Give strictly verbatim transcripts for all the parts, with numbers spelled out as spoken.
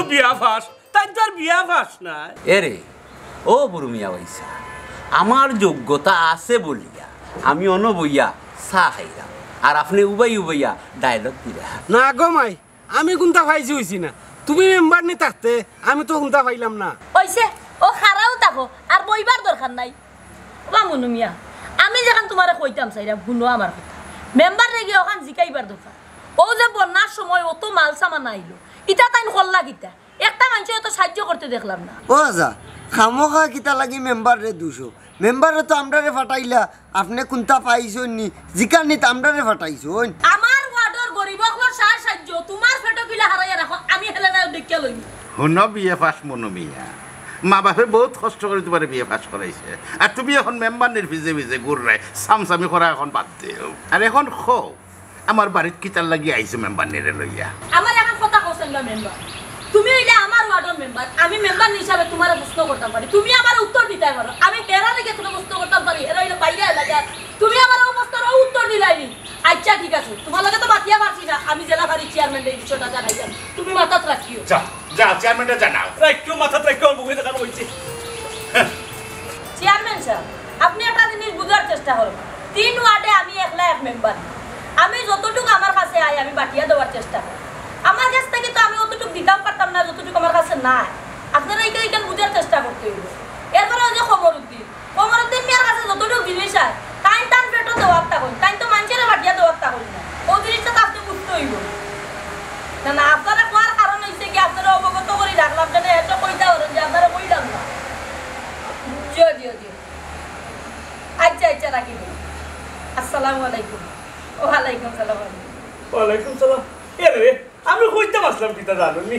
বিয়া ফাঁস, তাইন তো আর বিয়া ফাঁস নায়। এরে, ও বুরু মিয়া ভাইসাব, আমার যোগ্যতা আছে বলিয়া আমি অনো বইয়া চা খাইরাম, আর আপনে উবাই উবাইয়া ডায়লগ দিরা। না গো মাই, আমি কুন্তা পাইছি অইছি না, তুমি মেম্বার নি থাকতে আমি তো কুন্তা পাইলাম না। অইছে, ও খাড়াও থাকো, আর বইবার দরকার নাই। ওবা মনু মিয়া, আমি যেখান তুমারে কইতাম চাইরাম, হুনো আমার কথা। মেম্বাররে গিয়া ওখান জিকাইবার দরকার। ও যে বন্যার সময় অত মাল সামান আইলো, ইতা তাইন করলা কিতা? একটা মানষেও তো সাহায্য করতে দেখলাম না। ও আচ্ছা, খামোখা কিতা লাগি মেম্বাররে দুষো? মেম্বারে তো আমরারে ফাটাইলা, আপনে কুন্তা পাইছইন নি, জিকার নিত আমরারে ফাটাইছইন। আমার ওয়ার্ডর গরিব অকলর সার সাহায্য তুমার পেটো কিলা হারাইয়া রাখো, আমি হেলে না দেখিয়া লইমু। হুনো বিএ পাস মনু মিয়া, মা বাপে বউত কষ্ট করি তুমারে বিএ পাস করাইছে, আর তুমি এখন মেম্বারনির পিছে পিছে ঘুররায়, চামচামি করা এখন বাদ দেও। আর এখন কও, আমার বাড়িত কিতার লাগি আইছো মেম্বারনিরে লইয়া? আমার এখন কথা কওছাইন না মেম্বার, তুমি অইলে আমার ওয়ার্ডর মেম্বার, আমি মেম্বার হিসাবে তুমারে প্রশ্ন করতাম পারি, তুমি আমারে উত্তর দিতায় পারো। আমি হেরারে গিয়া কুনু প্রশ্ন করতাম পারি, হেরা অইলে বাইরে এলাকার, তুমি আমারে ও প্রশ্নর ও উত্তর দিলায় নি। আচ্ছা ঠিক আছে, তুমার লগে তো মাতিয়া পারছি না, আমি যেলা পারি চেয়ারম্যানরে এই বিষয়টা জানাইলাম, তুমি মাথাত রাখিও। যা, যা, চেয়ারম্যানরে জানাও। রাখিও, মাথাত রাখিও, আমার বউয়ে দেখানো অইছে। চেয়ারম্যান সাব, আপনে একটা জিনিস বুঝার চেষ্টা করুন। তিন ওয়ার্ডে আমি একলা এক মেম্বার। আমি যতটুক আমার কাছে আয়, আমি বাটিয়া দেওয়ার চেষ্টা করি। আমার কাছ থাকি তো আমি অতটুক দিতাম পারতাম না, যতটুক আমার কাছে নাই। আপনারা এইখান, এইখান বুঝার চেষ্টা করতে অইবো। এরপরে ওই যে কমরুদ্দিন, কমরুদ্দিন মিয়ার কাছে যতটুক জিনিস আয়, তাইন তান পেটো দেওয়ার তা কইন, তাইন তো মানষরে বাটিয়া দেওয়ার তা কইন না। ও জিনিসটা তো আপনে বুঝতে অইবো। না, না, আপনারা কওয়ার কারণ অইছে কি, আপনারা অবগত করি রাখলাম, যেন এত কইতা পারেন যে আপনারা কইলাম না। জি, জি, জি। আচ্ছা, আচ্ছা, রাখি দিন। আসসালামু আলাইকুম। ওয়ালাইকুম সালাম। ওয়ালাইকুম সালাম। এ রে, আমি কইতাম আছলাম কিতা জানো নি?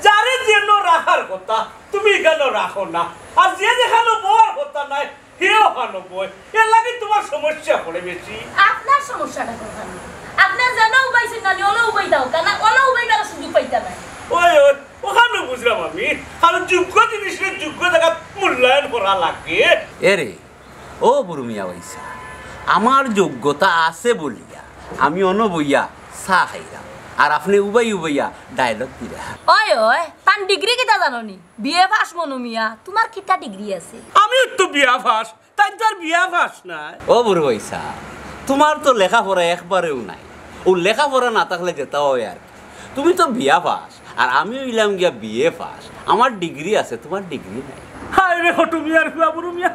যারে যেনো রাখার কথা, তুমি ইখানো রাখো না। আর যে যেখানো বওয়ার কথা নায়, হেও অখানো বয়। এর লাগি তুমার সমস্যা পড়ে বেশি। আপনার সমস্যাটা কোথায়? আপনে যেনো উবাইছইন না, অনো উবাই দেও, কারণ অনো উবাইবার সুযোগ পাইতা নায়। ওই, ওই, অখানো বুঝলাম আমি। কারণ যোগ্য জিনিসরে যোগ্য জাগাত মূল্যায়ন করা লাগে। এরে, ও বুরু মিয়া ভাইসাব, আমার যোগ্যতা আছে বলিয়া আমি অনো বইয়া চা খাইরাম, আর আপনে উবাই উবাইয়া ডায়লগ দিরা। ওই, ওই, তান ডিগ্রি কিতা জানো নি? বিএ পাস মনু মিয়া, তুমার কিতা ডিগ্রি আছে? আমি তো বিএ পাস, তাইন তো আর বিএ পাস নায়। ও বুরু ভাইসাব, তুমার তো লেখাপড়া একবারেও নাই। ও লেখাপড়া না থাকলে যেতা অয় আর কি। তুমি তো বিএ পাস, আর আমি অইলাম গিয়া বিএ পাস। আমার ডিগ্রি আছে, তুমার ডিগ্রি নাই। হায় রে, হটু মিয়ার ফুয়া বুরু মিয়া।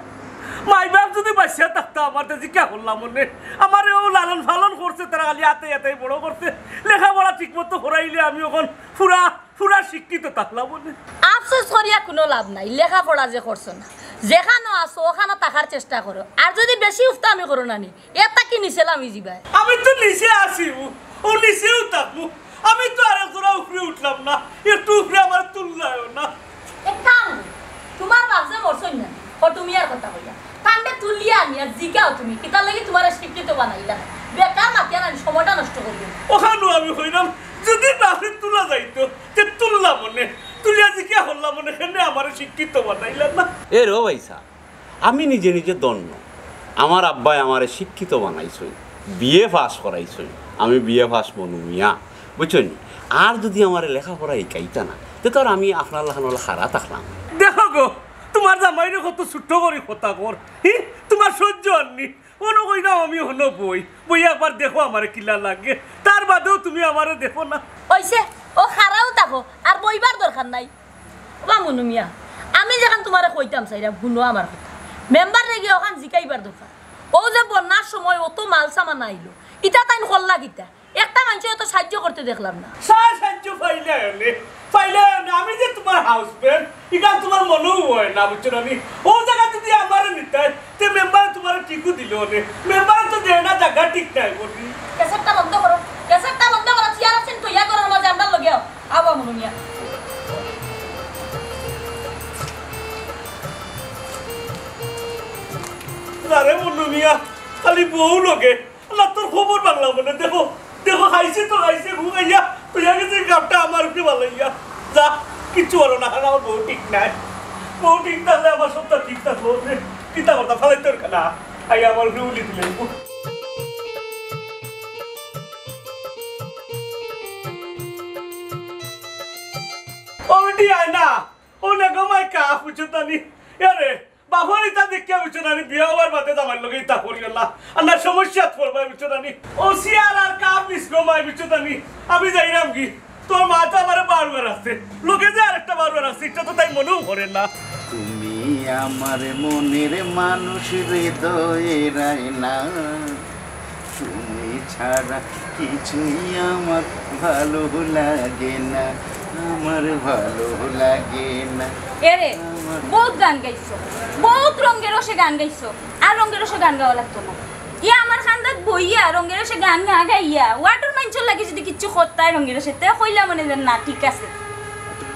মাই বাপ যদি বাঁচিয়া থাকতা, আমার তে জিকা করলাম মনে। আমারে ও লালন পালন করছে, তারা খালি আতে আতে বড় করছে। লেখাপড়া ঠিক মতো করাইলে আমি অখন পুরা, পুরা শিক্ষিত থাকলাম মনে। আফসোস করিয়া কুনু লাভ নাই, লেখাপড়া যে করছো না। যেখানো আছো, অখানো থাকার চেষ্টা করো। আর যদি বেশি উফতামি করো না নি, এর থাকি নিচে লামি যিবায়। আমি তো নিচে আছি, ও নিচেউ থাকমু। আমি তো আর এতটা উপরে উঠলাম না, একটু উপরে আমার তুললায়ও না। এক কাম, তুমার বাপ যে মরছইন না, হটু মিয়ার কথা কইয়া, তানরে তুলিয়া আনিয়া জিগাও তুমি, কিতার লাগি তুমারে শিক্ষিত বানাইলা না? বেকার মাতিয়া নানি সময়টা নষ্ট করিও না। অখানো আমি কইরাম, যদি বাপে তুলা যাইতো, তে তুললাম মনে, তুলিয়া জিকা করলাম মনে, কেনে আমারে শিক্ষিত বানাইলা না? এ রো ভাইসাব, আমি নিজে নিজে ধন্য। আমার আব্বায় আমারে শিক্ষিত বানাইছইন, বিএ পাস করাইছইন। আমি বিএ পাস মনু মিয়া, বুঝছইন নি? আর যদি আমারে লেখাপড়া শিখাইতা না, তে তো আর আমি আপনার লাখান অলা খাড়া থাকলাম। দেখো গো, তুমার জামাইরে কত ছোট করি কথা কর। হি, তুমার সহ্য অর নি। অনো কইরাম আমি অনো বই, বই একবার দেখো আমারে কিলা লাগে। তার বাদেও তুমি আমারে দেখো না। অইছে, ও খাড়াও থাকো, আর বইবার দরকার নাই। ওবা মনু মিয়া, আমি যেখান তুমারে কইতাম চাইরাম, হুনো আমার কথা। মেম্বাররে গিয়া অখান জিকাইবার দরকার। ও যে বন্যার সময় অত মাল সামান আইলো, ইতা তাইন করলা কিতা? একটা মানষেও তো সাহায্য করতে দেখলাম না। সা-, সাহায্য পাইলে অনে, পাইলে অনে। আমি যে তুমার হাউসমেট, ইখান তুমার মনেও অয় না, বুঝছো না নি? ও জাগা যদি আমারে নিতায়, তে মেম্বারে তুমারে ঠিকউ দিলো অনে। মেম্বারে তো দেয় না, জাগা ঠিক নাই বলি। ক্যাসেটটা বন্ধ করো, ক্যাসেটটা বন্ধ করো, চেয়ার আছইন তো ইয়া করো, মাঝে আমরার লগে আও। আও, আও, মনু মিয়া। আরে মনু মিয়া, খালি বউ লগে। আল্লাহ, তোর খবর বাংলা মনে, দেখো, দেখো, খাইছে তো খাইছে, ঘুমাইয়া, তুই আগে যে গাপটা আমার উপরে বালাইয়া। যা, কিচ্ছু বলো না, কারণ আমার বউ ঠিক নাই। বউ ঠিক থাকলে আমার সবটা ঠিক থাকলো। কিতা কথা, ফালাই তোর খেলা। আই আমার উপরে উলি দিলে। আমি ইয়া না, ও না গো মাই কাফ, বুঝছো তানি? আরে, বাফর ইতা দেখিয়া, বুঝছো তানি, বিয়া হওয়ার বাদে জামাইর লগে ইতা করিও না। আর না সমস্যাত পড়বায়, বুঝছো তানি? ও সিয়ার আর কাফ মিস গো মাই, বুঝছো তানি? আমি যাইরাম গি। তোর মা তো আমারে বারবার আছে। লগে যে আরেকটা বারবার আছে, ইটা তো তাই মনেও করে না। তুমি আমার মনের মানুষ, হৃদয়ের আয়না। তুমি ছাড়া কিছুই আমার ভালো লাগে না, আমার ভালো লাগে না। এরে, আমার বউত গান গাইছো, বউত রঙে রসে গান গাইছো, আর রঙে রসে গান গাওয়া লাগতো না। ইয়া আমার কান্দাত বইয়া রঙে রসে গান না গাইয়া, ওয়ার্ডর মাইনষর লাগি যদি কিচ্ছু করতায় রঙে রসে, তে কইলাম মনে যেন না, ঠিক আছে।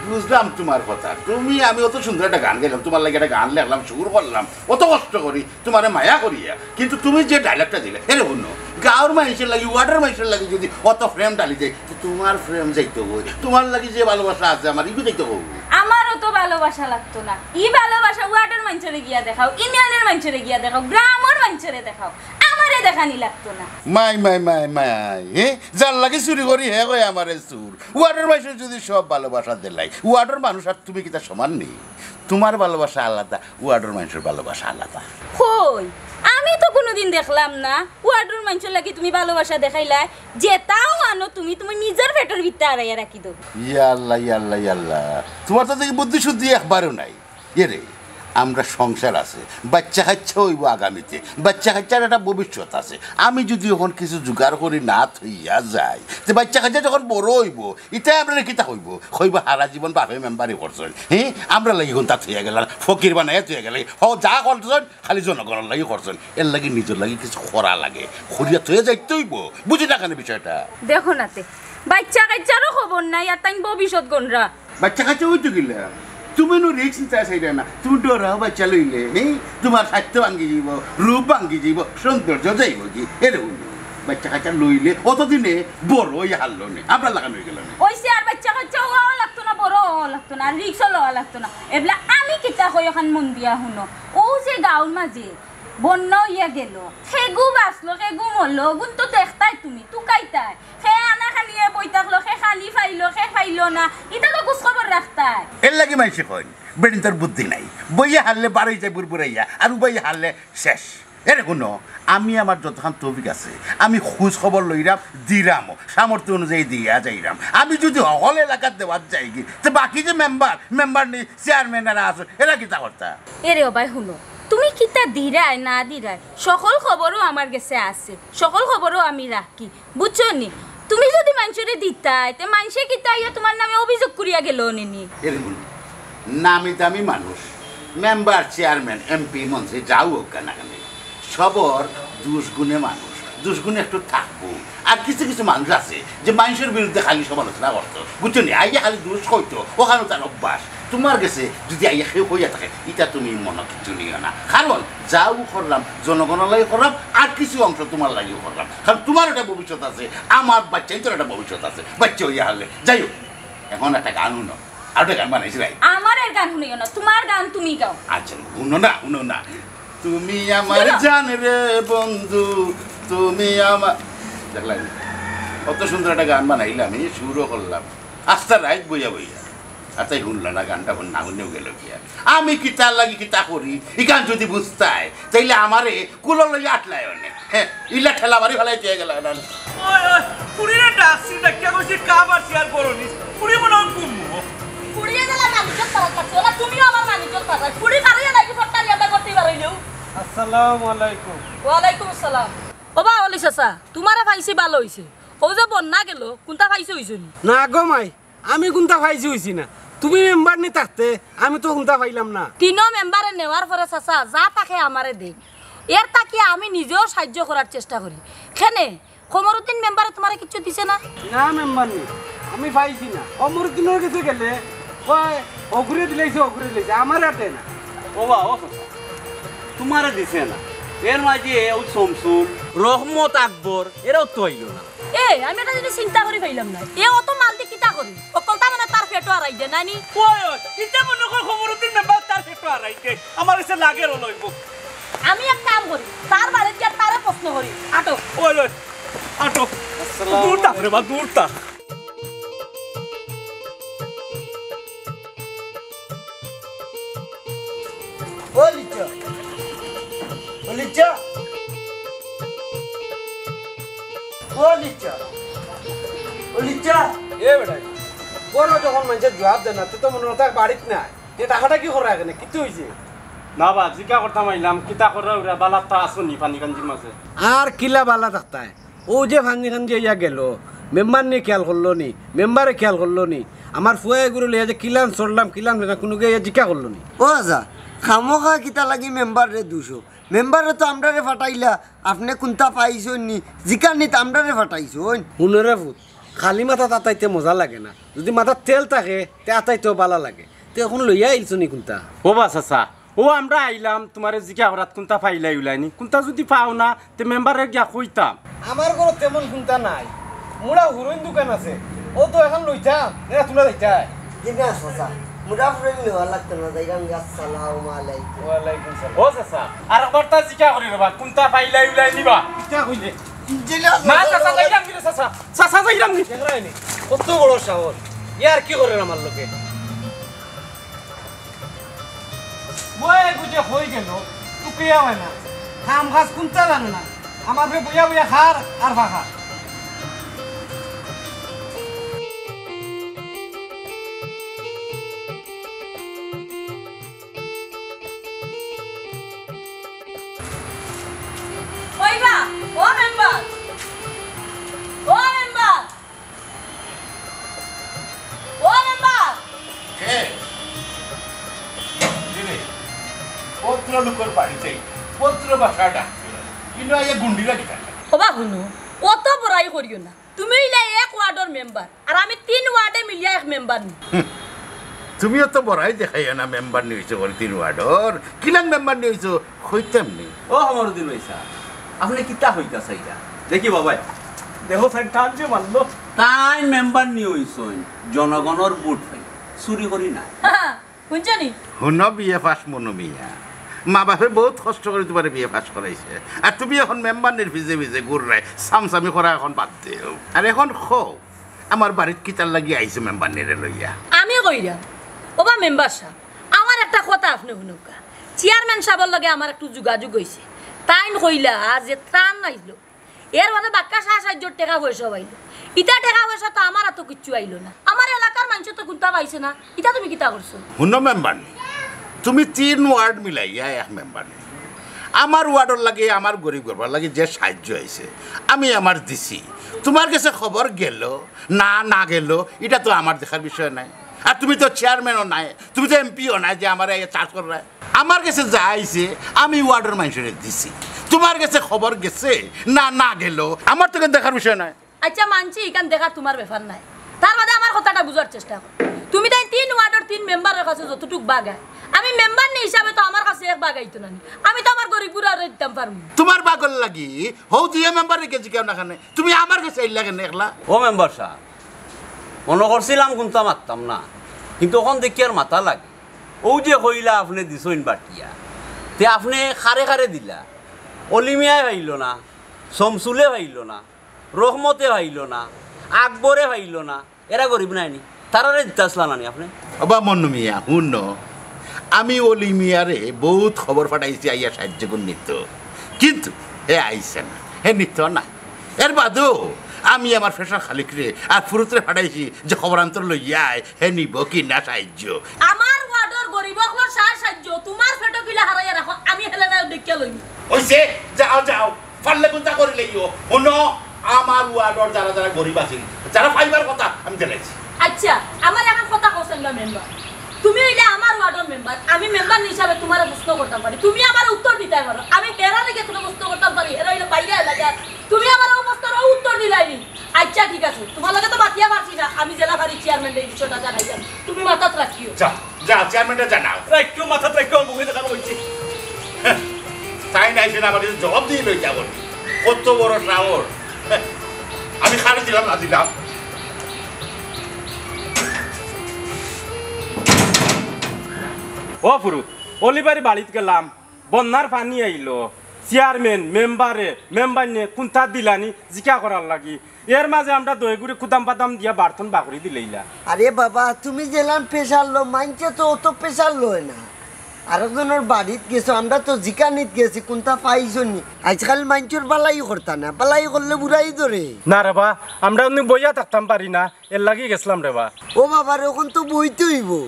বুঝলাম তুমার কথা। তুমি, আমি অত সুন্দর একটা গান গাইলাম, তুমার লাগি একটা গান লেখলাম, সুর করলাম, অত কষ্ট করি, তুমারে মায়া করিয়া, কিন্তু তুমি যে ডায়লগটা দিলে, এরে হুনো, গাঁওর মাইনষর লাগি, ওয়ার্ডর মাইনষর লাগি যদি অত প্রেম ঢালি দেই, তে তুমার প্রেম যাইতো কই? তুমার লাগি যে ভালোবাসা আছে আমার, ইগু যাইতো কই? আমারও তো ভালোবাসা লাগতো না। ই ভালোবাসা ওয়ার্ডর মাইনষরে গিয়া দেখাও, ইউনিয়নর মাইনষরে গিয়া দেখাও, গ্রামর মাইনষরে দেখাও, আমারে দেখানি লাগতো না। মাই, মাই, মাই, মাই, এ? যার লাগি চুরি করি হে কয় আমারে চুর। ওয়ার্ডর মাইনষর যদি সব ভালোবাসা দিলাই, ওয়ার্ডর মানুষ আর তুমি কিতা সমান নি? তুমার ভালোবাসা আলাদা, ওয়ার্ডর মাইনষর ভালোবাসা আলাদা। কই, আমি তো কুনুদিন দেখলাম না ওয়ার্ডর মাইনষর লাগি তুমি ভালোবাসা দেখাইলায়। যেতাও আনো তুমি, তুমি নিজর পেটর ভিতরে আড়াইয়া রাখি দেও। ইয়াল্লা, ইয়াল্লা, ইয়াল্লা, তুমার তো দেখি বুদ্ধি শুদ্ধি একবারও নাই। এরে, আমরা সংসার আছে, বাইচ্চা কাইচ্চা অইবো আগামীতে, বাইচ্চা কাইচ্চার একটা ভবিষ্যৎ আছে। আমি যদি অখন কিছু জোগাড় করি না থইয়া যাই, তে বাইচ্চা কাইচ্চা যখন বড় অইবো, ইতায় আমরারে কিতা কইবো? কইবো, "হারা জীবন বাপে মেম্বারি করছইন, হে, আমরার লাগি কুন্তা থইয়া গেলা, ফকির বানাইয়া থইয়া গেলা, হ, যা করছইন খালি জনগণর লাগি করছইন, এর লাগি নিজর লাগি কিছু করা লাগে, করিয়া থইয়া যাইতে অইবো।" বুঝি না কেনে বিষয়টা? দেখো না তে, বাইচ্চা কাইচ্চারও খবর নাই, আর তাইন ভবিষ্যৎ গণরা। বাইচ্চা কাইচ্চা অইতো কিলা? তুমি নু risk নিতায় চাইরায় না। তুমি ডরাও বাইচ্চা লইলে, হে? তুমার স্বাস্থ্য ভাঙ্গি যাইবো, রূপ ভাঙ্গি যাইবো, সৌন্দর্য যাইবোগি। এরে হুনো, বাইচ্চা কাইচ্চা লইলে অতদিনে বড় অইয়া হারলো নে, আমরার লাখান অইগেলো নে। অইছে, আর বাইচ্চা কাইচ্চা অওয়া লাগতো না, বড় অওয়া লাগতো না, আর risk-ও লওয়া লাগতো না। এবলা আমি কিতা কই অখান মন দিয়া হুনো। অউ যে গাঁওর মাঝে বন্যা অইয়া গেলো, কেগু বাচলো, কেগু মরলো, অগুন তো দেখতায় তুমি, তুকাইতায়। কে আনা খানিয়ে বই থাকলো, কে খানি পাইলো, কে পাইলো না, ইতা তো খুজ খবর রাখতায়। এর লাগি মাইনষে কইন, বেটিন্তর বুদ্ধি নাই, বইয়া হারলে বারই যায় বুরবুরাইয়া, আর উবাইয়া হারলে শেষ। এরে হুনো, আমি আমার যতখান তৌফিক আছে, আমি খুজ খবর লইরাম, দিরামও, সামর্থ্য অনুযায়ী দিয়া যাইরাম। আমি যদি হকল এলাকাত দেওয়াত যাইগি, তে বাকি যে মেম্বার, মেম্বারনি, চেয়ারম্যান এরা আছইন, এরা কিতা করতা? এরে ও ভাই হুনো, তুমি কিতা দিরায় না দিরায়, হকল খবরও আমার গেছে আছে, হকল খবরও আমি রাখি। বুঝছো নি? তুমি যদি মাইনষরে দিতায়, তে মাইনষে কিতা আইয়া তুমার নামে অভিযোগ করিয়া গেলো নে নি? এরে হুনো, নামি দামি মানুষ, মেম্বার, চেয়ারম্যান, এমপি, মন্ত্রী, যাউ অউক্কা না কেনে, সবর দুষ গুণে মানুষ, দুষ গুণে একটু থাকবো। আর কিছু কিছু মানুষ আছে যে মাইনষর বিরুদ্ধে খালি সমালোচনা করতো, বুঝছো নি? আইয়া খালি দুষ কইতো, অখানউ তার অভ্যাস। তুমার গেছে যদি আইয়া কেউ কইয়া থাকে, ইতা তুমি মনো কিচ্ছু নিও না, কারণ যাউ করলাম জনগণর লাগি করলাম, আর কিছু অংশ তুমার লাগিও করলাম, কারণ তুমার একটা ভবিষ্যৎ আছে, আমার বাইচ্চাইন্তর একটা ভবিষ্যৎ আছে, বাইচ্চা অইয়া হারলে। যাই হউক, অখন একটা গান হুনো, আর একটা গান বানাইছি ভাই। আমার এর গান হুনিও না, তুমার গান তুমি গাও। আচ্ছা, হুনো না, হুনো না। তুমি আমার জান রে বন্ধু, তুমি আমার, দেখলায় নি? অত সুন্দর একটা গান বানাইলাম, এই সুরও করলাম, আস্তা রাইত বইয়া বইয়া। আর তাই হুনলা না গানটা, হুন না হুনেও গেলো গিয়া। আমি কিতার লাগি কিতা করি, ইখান যদি বুঝতায়, তাইলে আমারে কুলো লইয়া আটলায় অনে। হে, ইলা ঠেলা মারি ফালাই দিয়া গেলা না। ওই, ওই, ফুড়িরে ডাকছি, ডাকিয়া কইছি, কাপ আর চেয়ার করো নি। ফুড়ি মনে হয় ঘুমো। ফুড়িয়ে গেলা মানিজ্যত পাড়াত পারছে, ওলা তুমিও আমার মানিজ্যত পাড়াত। ফুড়ি পারইয়া নাকি ফট্টা দিয়া করতে পারইলেও। আসসালামু আলাইকুম। ওয়ালাইকুম আসসালাম। ও বা, অলি চাচা, তুমারে পাইছি ভালা অইছে। অউ যে বন্যা গেলো, কুন্তা পাইছো অইছো নি? না গো মাই, আমি কুন্তা পাইছি অইছি না। তুমি মেম্বারনি থাকতে আমি তো কুন্তা পাইলাম না। তিনো মেম্বারে নেওয়ার পরে চাচা যা থাকে আমারে দে। এর থাকি আমি নিজেও সাহায্য করার চেষ্টা করি। কেনে, কমরুদ্দিন মেম্বারে তুমারে কিচ্ছু দিছে না? না মেম্বারনি, আমি পাইছি না। কমরুদ্দিনর গেছে গেলে কয়, "হগুরে দিলাইছে, হগুরে দিলাইছে, আমারে আর দেয় না।" ও বা, ও চাচা, তুমারে দিছে না। এর মাঝে অউ শমসুল, রহমত আকবর, এরাও তো আইলো না। এ, আমি একটা জিনিস চিন্তা করি পাইলাম না। এ অত মাল দি কিতা করি? অকলতা মানে তার পেটো আড়াই দে, নানি? ওই, ওই, ইতা মনে কর কমরুদ্দিন মেম্বার তার পেটো আড়াই দে। আমার কাছে লাগে রোল অইবো। আমি এক কাম করি, তার বাড়িত গিয়া তারে প্রশ্ন করি। আটো। ওই, ওই, আটো। আসসালামু দূর থাক রে বা, দূর থাক। লিচা, ও লিচা, ও লিচা। এ বেটা, বড় যখন মানষে জুয়াব দেয় না, তে তো মনো অয় বাড়িত নাই। এ টাকাটা কি করা এখানে? কিতা অইছে? না বা, জিকা করতাম আইলাম, কিতা কররা অইরা, বালা তা আছো নি পানিকাঞ্জির মাঝে? আর কিলা বালা থাকতায়? অউ যে পানিকাঞ্জি আইয়া গেল, মেম্বার নি খিয়াল করলো নি, মেম্বারে খিয়াল করলো নি, আমার ফুয়া এগুরে লইয়া যে কিলান চললাম, কিলান বেটা, কুনুগিয়ে আইয়া জিকা করলো নি। ও আচ্ছা, খামোখা কিতা লাগি মেম্বাররে দুষো? মেম্বারে তো আমরারে ফাটাইলা, আপনে কুন্তা পাইছইন নি, জিকার নি তো আমরারে ফাটাইছইন। হুনো রে ফুত, খালি মাথাত আতাইতে মজা লাগে না, যুদি মাথাত তেল থাকে, তে আতাইতেও বালা লাগে। তে অখন লইয়া আইলছো নি কুন্তা? ও বা চাচা, ও আমরা আইলাম তুমারে জিকা করাত কুন্তা পাইলাই উলাইনি, কুন্তা যুদি পাও না, তে মেম্বারে গিয়া কইতাম। আমার ঘরো তেমন কুন্তা নাই, মুড়া হুরইন দোকান আছে, অউ তো অখন লইতাম, না তুমরা যাইতায়? জি না চাচা, মুড়া হুরইন লওয়া লাগতো না, যাইরাম গি, আসসালামু আলাইকুম। ওয়ালাইকুম সালাম। ও চাচা, আর একবার তা জিকা করি রে বা, কুন্তা পাইলাই উলাইনি বা? কিতা কইলে? জি না, না চাচা, যাইরাম গি রে চাচা, চাচা যাইরাম গি। দেখরায়নি, কত বড় সাহস, ইয়ার্কি করের আমার লগে। বয়ে গুজে হই গেল, তুকিয়া অয় না। কাম কাজ কুন্তা জানে না। আমার ফে বইয়া বইয়া খার আর ফাখার। কইবা, ও মেম্বার, ও মেম্বার। ও মেম্বার! কে? জি রে, ভদ্রলোকর বাড়িত ভদ্র ভাষা ডাক। কিন্তু আইয়া গুন্ডি লাগি থাকে। ওবা হুনো, অত বড়াই করিও না। তুমি অইলা এক ওয়ার্ডর মেম্বার, আর আমি তিন ওয়ার্ডে মিলিয়া এক মেম্বার নি। হুম, তুমিও তো বড়াই দেখাইও না, মেম্বার নি অইছো বলে তিন ওয়ার্ডর। কিলান মেম্বার নি অইছো, কইতাম নি। ও কমরুদ্দিন ভাই সাব, আপনে কিতা কইতা চাইরা? দেখি বাবাই, দেখো সাইন টান যে মারলো। তাইন মেম্বার নি অইছইন, জনগণর ভোট পাই, চুরি করি না। হুনছো নি? হুনো বিএ পাস মনু মিয়া, মা বাপে বউত কষ্ট করি তুমারে বিএ পাস করাইছে, আর তুমি অখন মেম্বার নির পিছে পিছে ঘুররায়, চামচামি করা অখন বাদ দেও। আর অখন কও, আমার বাড়িত কিতার লাগি আইছো মেম্বার নিরে লইয়া? আমি কইরাম, ওবা মেম্বার সাব, আমার একটা কথা আপনে হুনউক্কা। চেয়ারম্যান সাবর লগে আমার একটু যোগাযোগ অইছে, তাইন কইলা যে ত্রাণ আইলো, এর বাদে বাক্কা সা-, সাহায্যর টেকা পয়সা আইলো। ইতা টেকা পয়সা তো আমার আতো কিচ্ছু আইলো না, আমার এলাকার মানষে তো কুন্তা পাইছে না, ইতা তুমি কিতা করছো? হুনো মেম্বার নি, তুমি তিন ওয়ার্ড মিলাইয়া এক মেম্বার নি। আমার ওয়ার্ডর লাগি, আমার গরিব গরবার লাগি যে সাহায্য আইছে, আমি আমার দিছি। তুমার গেছে খবর গেলো না, না গেলো, ইটা তো আমার দেখার বিষয় নায়। আর তুমি তো চেয়ারম্যানও নায়, তুমি তো এমপিও নায় যে আমারে আইয়া চার্জ কররায়। আমার গেছে যা আইছে, আমি ওয়ার্ডর মানষরে দিছি। তুমার গেছে খবর গেছে না, না গেলো, আমার তো ইখান দেখার বিষয় নায়। আচ্ছা, মানছি, ইখান দেখার তুমার ব্যাপার নায়। তার বাদে আমার কথাটা বুঝার চেষ্টা করো। তুমি তাইন তিন ওয়ার্ডর তিন মেম্বারর কাছে যতটুক ভাগ আয়, আমি মেম্বার নি হিসাবে তো আমার কাছে এক ভাগ আইতো না নি। আমি তো আমার গরিব গুরারে দিতাম পারমু। তুমার ভাগর লাগি হউ দুইও মেম্বাররে গেছি কেউ না কেনে, তুমি আমার গেছে আইলা কেনে একলা? ও মেম্বার সাব, মনো করছিলাম কুন্তা মাততাম না, কিন্তু অখন দেখি আর মাতা লাগে। অউ যে কইলা আপনে দিছইন বাটিয়া, তে আপনে কারে কারে দিলা? অলি মিয়ায় পাইলো না, শমসুলে পাইলো না, রহমতে পাইলো না, আকবরে পাইলো না, এরা গরিব নায় নি? তারারে দিতা আছলা না নি আপনে? ওবা মন্নু মিয়া, হুনো, আমি অলি মিয়ারে বউত খবর পাঠাইছি আইয়া সাহায্য করি নিতো, কিন্তু হে আইছে না, হে নিতো না। এর বাদেও আমি আমার ফেশার খালিকরে আর ফুরুতরে পাঠাইছি যে খবরান্তর লইয়া আয়, হে নিবো কি না সাহায্য। আমার ওয়ার্ডর গরিব অকলর সাহায্য তুমার পেটো কিলা হারাইয়া রাখো, আমি হেলে না দেখিয়া লইমু। অইছে, যাও, যাও, পারলে কুন্তা করি লইও। হুনো, আমার ওয়ার্ডর যারা যারা গরিব আছিল, যারা পাইবার কথা, আমি দিলাইছি। আচ্ছা, আমার অখন কথা কও চাইন না মেম্বার। তুমি অইলে আমার ওয়ার্ডর মেম্বার, আমি মেম্বার হিসাবে তুমারে প্রশ্ন করতাম পারি, তুমি আমারে উত্তর দিতায় পারো। আমি হেরারে গিয়া কুনু প্রশ্ন করতাম পারি, হেরা অইলে বাইরে এলাকার। তুমি আমারে অউ প্রশ্নর অউ উত্তর দিলায় নি। আচ্ছা, ঠিক আছে, তুমার লগে তো মাতিয়া পারছি না, আমি যেলা পারি চেয়ারম্যানরে ই বিষয়টা জানাইলাম, তুমি মাথাত রাখিও। যা, যা, চেয়ারম্যানরে জানাও। রাখিও, মাথাত রাখিও, আমার বুকে দেখা অইছে। হ্যাঁ, তাইন আইছইন, আমার কাছে জবাব দিয়া লই যাইবো। কত বড় সাহস। হ্যাঁ, আমি কারে দিলাম না দিলাম। ও ফুরুত, অলিবাড়ি বাড়িত গেলাম, বন্যার পানি আইলো, চেয়ারম্যান, মেম্বারে, মেম্বারনে কুন্তা দিলা নি জিকা করার লাগি। এর মাঝে আমরা দইগুড়ি কুদাম বাদাম দিয়া বাড়তন বাকরি দিলাইলা। আরে বাবা, তুমি যেলান প্রেশার লও, মানষে তো অত প্রেশার লয় না। আরকজনর বাড়িত গেছো, আমরা তো জিকানিত গেছি, কুনতা পাইছো নি? আইজকাল মাইনষর বালাই করতা না, বালাই করলে বুড়াই ধরে। না রে বা, আমরা অমনে বইয়া থাকতাম পারি না, এরলাগি গেছলাম রে বা। ও বাবা রে, অখন তো বইতে অইবো।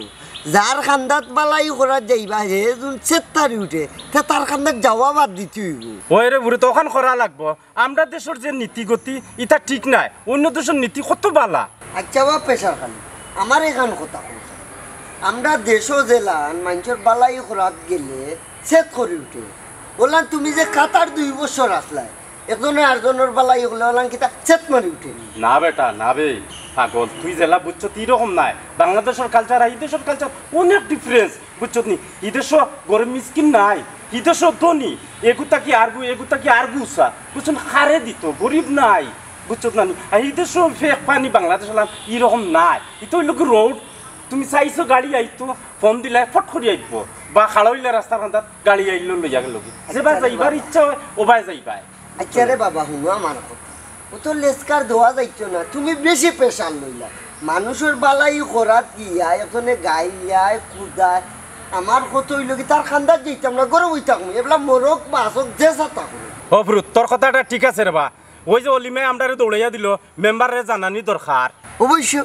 যার কান্দাত বালাই করাত যাইবা, হে যুদি ছেত্তারি উঠে, তে তার কান্দাত যাওয়া বাদ দিতে অইবো। ওই রে বুড়ি, তো অখান করা লাগবো। আমরার দেশর যে নীতিগতি, ইতা ঠিক নায়। অইন্য দেশর নীতি কত বালা। আইচ্ছা বা পেশার খালি, আমারে এখান কথা কও। আমরার দেশো যেলান মাইনষর বালাই করাত গেলে ছেত করি উঠে, অলান তুমি যে কাতার দুই বছর আছলায়, একজনে আরকজনর বালাই অইলে অলান কিতা ছেত মারি উঠে নি? না বেটা, না বে, পাগল, তুই যেলা বুঝছত ই রকম নায়। বাংলাদেশর culture আর ই দেশর culture অনেক difference। বুঝছত নি? ই দেশো গরিব মিসকিন নাই, ই দেশো ধনী, এগু থাকি আরগু, এগু থাকি আরগু উচা। বুঝছত নি? কারে দিতো, গরিব নাই, বুঝছত না নি? আর ই দেশো ফেক পানি বাংলাদেশ অলান ই রকম নাই। ইতা অইলো কি road, তুমি চাইছো গাড়ি আইতো, ফোন দিলায় ফট করি আইবো, বা খাড়া অইলে রাস্তার কান্দাত গাড়ি আইলো লইয়া গেলো গি। যেবায় আইচ্ছা রে যাইবার বাবা। ইচ্ছা অয়, অবায় যাইবায়। আইচ্ছা রে বাবা, হুনো আমার কথা। অত লেজকার দেওয়া যাইতো না, তুমি বেশি pressure লইলা। মানষর বালাই করাত গিয়া একজনে গাইলায়, কুদায়। আমার কথা অইলো কি, তার কান্দাত যাইতাম না, ঘরো বই থাকমু। এবলা মরক, বাচক, যে যেতা করো। ও ফুরুত, তোর কথাটা ঠিক আছে রে বা। ওই যে অলিমায় আমরারে দৌড়াইয়া দিলো, মেম্বাররে জানানি দরকার। অবশ্য,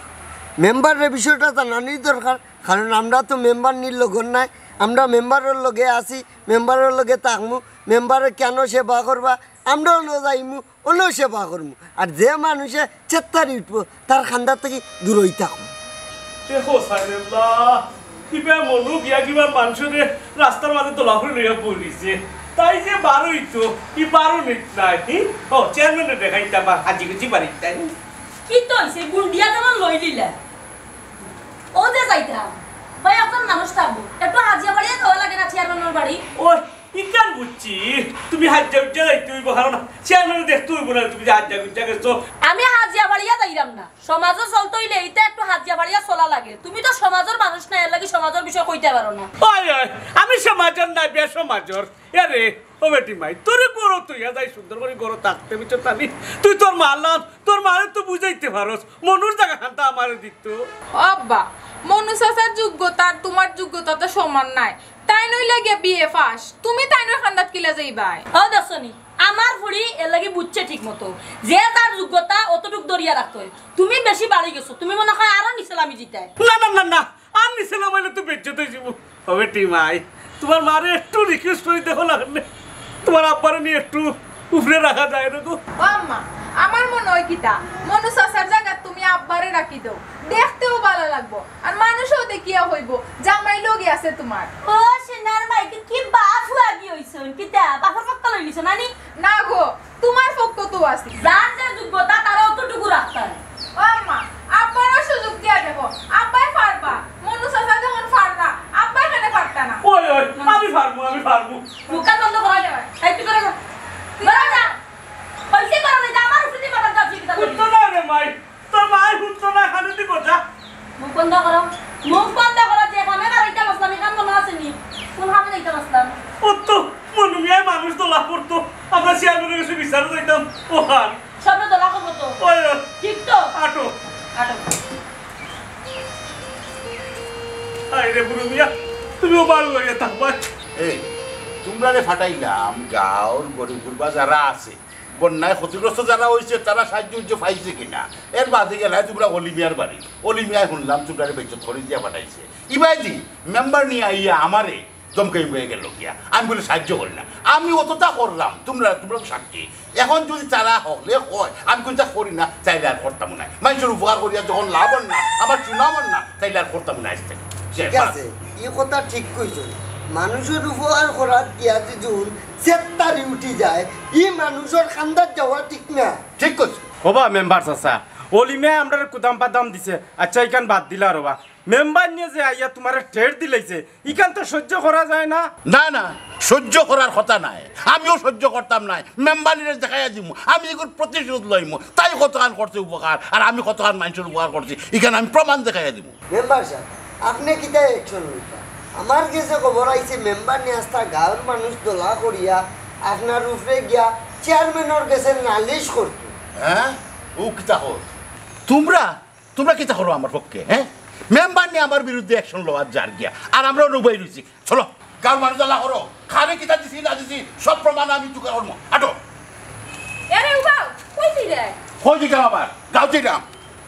মেম্বাররে বিষয়টা জানানি দরকার, কারণ আমরা তো মেম্বারনির লগর নায়, আমরা মেম্বারর লগে আছি, মেম্বারর লগে থাকমু, মেম্বারে কেনে সেবা করবা, আমরা অনো যাইমু, অনো সেবা করমু। আর যে মানষে ছেত্তারি উঠবো, তার কান্দা থাকি দূরই থাকমু। দেখো সাইদুল্লাহ, কিবা মনু গিয়া কিবা মানষরে রাস্তার মাঝে দলা করি লইয়া বইলিছে। তাই যে বারোই তো, ই বারো নিত নাই, হি? ও, চেয়ারম্যানরে দেখাইতা বা হাজি গুজি বাড়িত তাই। কিতা অইছে? গুন্ডিয়া যেমন লই লিলা। ও যে যাইতাম, ভাই, একজন মানুষ থাকবো, একটু হাজিয়া বাড়িয়া যাওয়া লাগে না চেয়ারম্যানর বাড়ি? ও, ইখান বুঝছি, তুমি হাজিয়া উজিয়া যাইতে অইবো, কারণ চেয়ারম্যানরে দেখতে অইবো না, তুমি যে হাজিয়া উজিয়া গেছো। আমি হাজিয়া বাড়িয়া যাইরাম না, সমাজো চলতে অইলে ইতা একটু হাজিয়া বাড়িয়া চলা লাগে। তুমি তো সমাজর মানুষ না, এরলাগি সমাজর বিষয়ে কইতায় পারো না। ওই, ওই, আমি সমাজর না, বেসমাজর। এরে, ও বেটি মাই, তোরে ঘরো থইয়া যাই, সুন্দর করি ঘরো থাকতে, বুঝছো তানি? তুই তোর মা লগ, তোর মারে তো বুঝাইতে পারস, মনুর জাগা খানতা আমারে দিত। ও আব্বা, মনু চাচার যোগ্যতা আর তুমার যোগ্যতা তো সমান নায়। তাইন অইলা গিয়া বিএ পাশ, তুমি তাইনর কান্দাত কিলা যাইবায়? ও দেখছো নি, আমার ফুড়ি এরলাগি বুঝছে ঠিক মতো, যে যার যোগ্যতা অতটুক ধরিয়া রাখতে অয়। তুমি বেশি বাড়ি গেছো, তুমি মনে অয় আরো নিচে লামি যিতায়। না, না, না, না, আর নিচে লামাইলে তো বেইজ্জত অই যিমু। ও বেটি মাই, তুমার মারে একটু request করি দেখো না কেনে, তুমার আব্বারে নি একটু উপরে রাখা যায় না গো। ও আম্মা, আমার মনো অয় কিতা, মনু চাচার জাগাত তুমি আব্বারে রাখি দেও, দেখতেও ভালা লাগবো, আর মানুষেও দেখিয়া কইবো, জামাই লগে আছে তুমার। ও সোনার মাই, তুই কি বাপ লাগি অইছইন? কিতা, বাপর পক্ষ লইলিছ না নি? না গো, তুমার পক্ষ তো আছি। যার যে যোগ্যতা, তারে অতটুকু রাখতাম। ও আম্মা, আব্বারও সুযোগ দিয়া দেখো, আব্বায় পারবা। মনু চাচা যেমন পাররা, আব্বায় কেনে পারতা না? ওই, ওই, আমি পারমু, আমি পারমু। মুখখান বন্ধ করো। এই, তুই করো না। তুই করো না। কইছি করো না, এটা আমার উপরে মাথা চাপছি কিতা করি? উঠতো না রে মাই, তোর মায় উঠতো না, কানে দিব যা। মুখ বন্ধ করো, মুখ বন্ধ করো, যে কামে বারইতাম আছলাম, ই কাম মনো আছে নি? কুন কামে যাইতাম আছলাম? ও তো মনু মিয়ায় মানুষ দলা করতো, আমরা চেয়ারম্যানর গেছে বিচারো যাইতাম, ও হার। সবরে দলা করবো তো। ওই, ওই। ঠিক তো? আটো। আটো। হায় রে বুরু মিয়া, তুমিও বারো লইয়া থাকবা। এই, তুমরারে ফাটাইলাম, গাঁওর গরিব গুরবা যারা আছে, বন্যায় ক্ষতিগ্রস্ত যারা অইছে, তারা সাহায্য উহায্য পাইছে কিনা? এর বাদে গেলায় তুমরা অলি মিয়ার বাড়ি। অলি মিয়ায় হুনলাম তুমরারে বেইজ্জত করি দিয়া ফাটাইছে। ইবায়দি মেম্বারনি আইয়া আমারে ধমকাই উমকাই গেলো গিয়া। আমি বুলে সাহায্য করি না। আমি অততা করলাম, তুমরা, তুমরা সাক্ষী। এখন যুদি তারা হকলে কয়, আমি কুনতা করি না, তাইলে আর করতামও নায়। মাইনষর উপকার করিয়া যখন লাভ অর না, আমার সুনাম অর না, তাইলে আর করতামও নায় আইজ থাকি। শেষ, ঠিক বাস। আছে, ই কথা ঠিক কইছইন। মানুষর উপকার করাত গিয়া যুদি ছেত্তারি উঠি যায়, ই মানুষর কান্দাত যাওয়া ঠিক না। ঠিক কইছো। ওবা মেম্বার চাচা, অলি মিয়ায় আমরারে কুদাম বাদাম দিছে, আইচ্ছা, ইখান বাদ দিলা রে বা। মেম্বারনিয়ে যে আইয়া তুমারে ঠের দিলাইছে, ইখান তো সহ্য করা যায় না। না, না, সহ্য করার কথা নায়, আমিও সহ্য করতাম নায়। মেম্বারনিরে দেখাইয়া দিমু, আমি ইগুর প্রতিশোধ লইমু। তাই কতখান করছে উপকার, আর আমি কতখান মাইনষর উপকার করছি, ইখান আমি প্রমাণ দেখাইয়া দিমু। মেম্বার সাব, আপনে কিতা action লইতা? আমার গেছে খবর আইছে মেম্বারনি আস্তা গাঁওর মানুষ দলা করিয়া আপনার উপরে গিয়া চেয়ারম্যানর গেছে নালিশ করতো। হ্যাঁ? ও কিতা কর? তুমরা, তুমরা কিতা করো আমার পক্ষে, হ্যাঁ? মেম্বারনি আমার বিরুদ্ধে action লওয়াত যার গিয়া, আর আমরা অনো উবাই রইছি। চলো, গাঁওর মানুষ জ্বালা করো, কারে কিতা দিছি না দিছি, সব প্রমাণ আমি জোগাড় করমু। আটো। এরে উবাও, কই যাইরায়? কই যাইতাম আবার? গাঁও যাইতাম।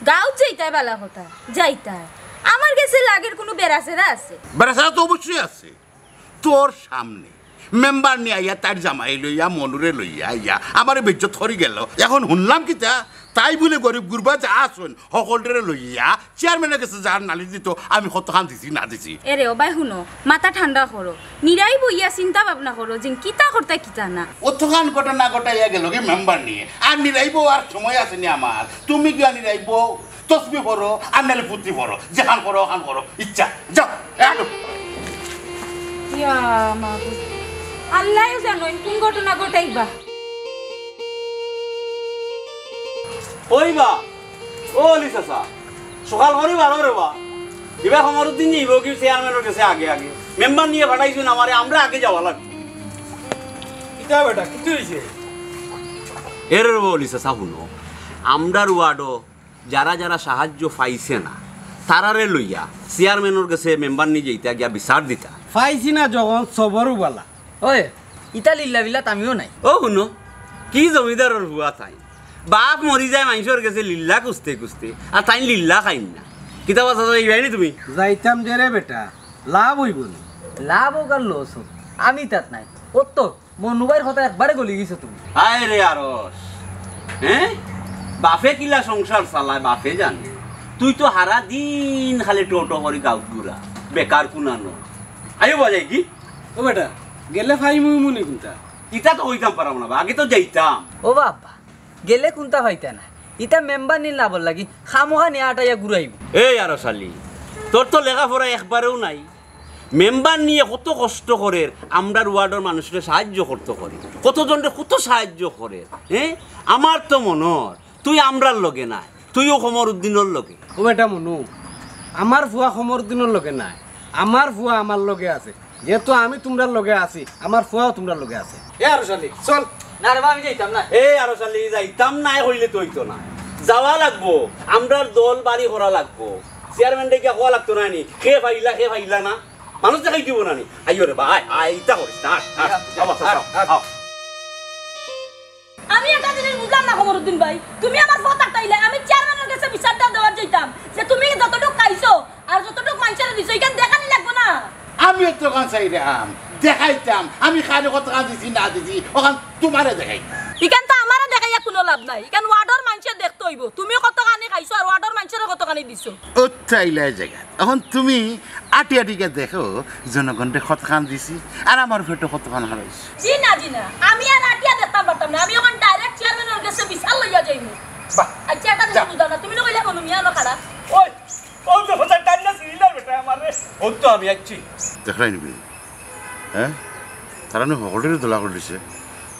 গাঁও যাইতায় বালা কথা, যাইতায়। আমার গেছে লাগের কুনু বেড়াছেড়া আছে? বেড়াছেড়া তো অবশ্যই আছে। তোর সামনে মেম্বারনি আইয়া তার জামাই লইয়া, মনুরে লইয়া আইয়া আমারে বেইজ্জত করি গেল। এখন হুনলাম কিতা, তাই বুলে গরিব গুরবা যা আছইন, হকলরে লইয়া চেয়ারম্যানর গেছে যাইয়া নালিশ দিতো, আমি কতখান দিছি না দিছি। এরে ও ভাই হুনো, মাথা ঠান্ডা করো, নিরাই বইয়া চিন্তা ভাবনা করো যে কিতা করতা কিতা না। অতখান ঘটনা ঘটাইয়া গেলগি মেম্বারনিয়ে, আর নিরাইবো আর সময় আছে নি আমার। তুমি গিয়া নিরাইবো তসবি পড়ো আর নাইলে ফুর্তি পড়ো, যেখান করো ওখান করো, ইচ্ছা। যাও, এ আটো। ইয়া মাবুদ, আল্লায় জানইন কুন ঘটনা ঘটাইবা। ওই বা, ও অলি চাচা, সকাল করি বারো রে বা। ইবা কমরুদ্দিন যাইবো কি চেয়ারম্যানর গেছে আগে আগে? মেম্বারনিয়ে পাঠাইছইন আমারে, আমরা আগে যাওয়া লাগবো। কিতা বেটা, কিতা অইছে? এরে রে বা অলি চাচা, হুনো, আমরার ওয়ার্ডো যারা যারা সাহায্য পাইছে না, তারারে লইয়া চেয়ারম্যানর গেছে মেম্বারনি যাইতা গিয়া বিচার দিতা। পাইছি না যখন সবরও বালা। ওই, ইতা লিল্লা বিল্লাত আমিও নাই। ও হুনো, কি জমিদারর ফুয়া তাইন। বাপ মরি যায় মানষর গেছে লিল্লা খুজতে খুজতে, আর তাইন লিল্লা খাইন না। কিতা বা চাচা, যাইবায় নি তুমি? যাইতাম দে রে বেটা, লাভ অইবো নি? লাভ অউক আর লস অউক, আমি তাত নাই। অত মনু ভাইর কথা একবারে গলি গেছো তুমি। হায় রে আরস, হ্যাঁ? বাপে কিলা সংসার চালায় বাপে জানে। তুই তো হারা দিন খালি টোটো করি গাঁওত ঘুরা, বেকার কুনানো। আইও বাজাই কি? ও বেটা, গেলে ফাই মুই মুনি কুনটা? ইতা তো কইতাম পারলাম না বা, আগে তো যাইতাম। ও বাবা, গেলে কুনটা পাইতা না? ইতা মেম্বারনির লাভর লাগি খামোখা নিয়া আটাইয়া ঘুরাইবো। এই আরস আলী, তোর তো লেখাপড়া একবারেও নাই। মেম্বারনিয়ে কত কষ্ট করের, আমরার ওয়ার্ডর মানুষরে সাহায্য করতো করে, কতজনরে কত সাহায্য করের, হ্যাঁ? আমার তো মনে অর তুই আমরার লগে নায়, তুইও কমরুদ্দিনর লগে। ও বেটা মনু, আমার ফুয়া কমরুদ্দিনর লগে নায়, আমার ফুয়া আমার লগে আছে। যেহেতু আমি তুমরার লগে আছি, আমার ফুয়াও তুমরার লগে আছে। এ আরস আলী, চল। না রে বা, আমি যাইতাম না। এ আরস আলী, যাইতাম নায় কইলে তো অইতো না, যাওয়া লাগবো। আমরার দল বাড়ি করা লাগবো। চেয়ারম্যানরে গিয়া কওয়া লাগতো না নি, কে পাইলা, কে পাইলা না, মানুষ দেখাই দিব না নি। আইও রে বা, আয়, আয়, ইতা করিস না, আয়, আয়, আয়, আও, আও, আও, আয়, আয়। আও। আমি একটা জিনিস বুঝলাম না কমরুদ্দিন ভাই, তুমি আমার ফুয়া থাকতে অইলে আমি চেয়ারম্যানর গেছে বিচারটা দেওয়ার যাইতাম যে তুমি যতটুক খাইছো আর যতটুক মানষরে দিছো, ইখান দেখানি লাগবো না? আমি অতখান চাইরাম, দেখাইতাম, আমি কারে কতখান দিছি না দিছি, অখান তুমারে দেখাইতাম। ইখান তো আমারে দেখাইয়া কুনু লাভ নাই, ইখান ওয়ার্ডর মানষে দেখতে অইবো, তুমি কতখানি খাইছো আর ওয়ার্ডর মানষরে কতখানি দিছো। অত আইলায় জাগা। অখন তুমি আটি আটি গিয়া দেখো, জনগণরে কতখান দিছি, আর আমার পেটো কতখান হারাইছি। জি না, জি না, আমি আর আটিয়া দেখতাম পারতাম না, আমি অখন direct চেয়ারম্যানর গেছে বিচার লইয়া যাইমু। বাহ, আচ্ছা, একটা জিনিস যা। বুঝলাম না, তুমি না কইলা মনু মিয়া না খারাপ? ওই, ও তো কথা টাইম না ছিলি না বেটা আমারে। ও তো আমি আইছি। দেখরায় নি বে, হ্যাঁ? তারা নু হকলরে দলা করি দিছে,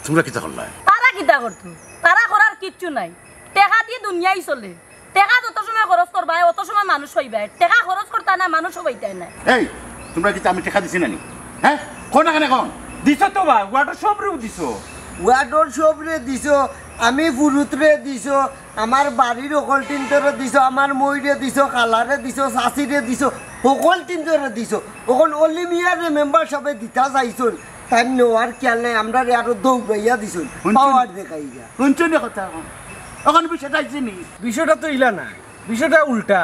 তুমরা কিতা করলায়? তারা কিতা করতো? তারা করার কিচ্ছু নাই, টেকা দি দুনিয়াই চলে। টেকা যত সময় খরচ করবায়, অত সময় মানুষ পাইবায়। টেকা খরচ করতায় নায়, মানুষও পাইতায় নায়। এই, তুমরা কিতা আমি টেকা দিছি না নি? হ্যাঁ? কও না কেনে কও? দিছো তো বা, ওয়ার্ডর সবরেউ দিছো। ওয়ার্ডর সবরে দিছো, আমি ফুরুতরে দিছো, আমার বাড়ির হকল টিনতরে দিছো, আমার মইরে দিছো, খালারে দিছো, চাচিরে দিছো, হকল টিনতরে দিছো। অখন অলি মিয়ারে মেম্বার সাবে দিতা চাইছইন, তাইন নেওয়ার খেয়াল নাই, আমরারে আরো দৌড়াইয়া দিছইন, হুনছইন? পাওয়ার দেখাইয়া। হুনছো নি কথা অখন? অখন বিষয়টা আইছে নি? বিষয়টা তো ইলা না, বিষয়টা উল্টা।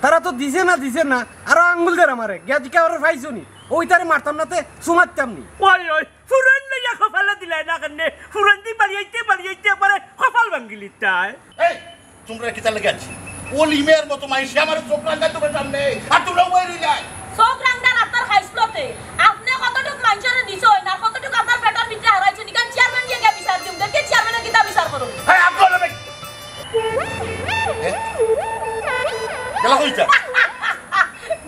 তারা তো দিছে না, দিছে না, আরো আঙ্গুল দেরা মারে, গিয়া জিকা ওরে পাইছো নি? ওই তারে মারতাম না তে, চুমাইতাম নি। ওই, ওই, ফুরন লইয়া কপালে দিলায় না কেনে? ফুরন দি বাড়িয়াইতে, বাড়িয়াইতে একবারে কপাল ভাঙ্গিলিতায়। এই, তুমরা কিতার লাগি আনছি? অলি মিয়ার মতো মাইনষে আমারে চোখ রাঙাইতো পারতাম নে, আর তুমরা উবাই রইলায়। চোখ রাঙার আপনার খাইছলতে, আপনে কতটুক মানষরে দিছইন, আর কতটুক আপনার পেটর ভিতরে হারাইছইন, ইখান চেয়ারম্যান গিয়া গিয়া বিচার দিউক, দেখি চেয়ারম্যানে কিতা বিচার করইন। হ্যাঁ, আপনি হলো ভাই। এ? গেলা কই ইতা?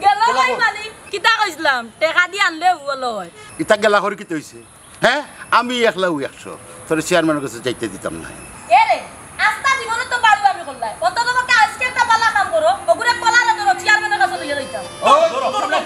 গেল গেল ভাই কই? মালিক, কিতা কইছলাম? টেকা দি আনলে অইলো অয়। ইতা গেলা করি কিতা অইছে? হ্যাঁ, আমি একলাউ একশো, তোরে চেয়ারম্যানর গেছে যাইতে দিতাম না। এরে, আস্তা জীবনে তো বাড়ুয়ামি করলায়। অন্তত পক্ষে আইজকে একটা বালা কাম করো, অগুরে কলারে ধরো, চেয়ারম্যানর গেছে লইয়া যাইতাম। ও, ধরো, ধরো, ধরো।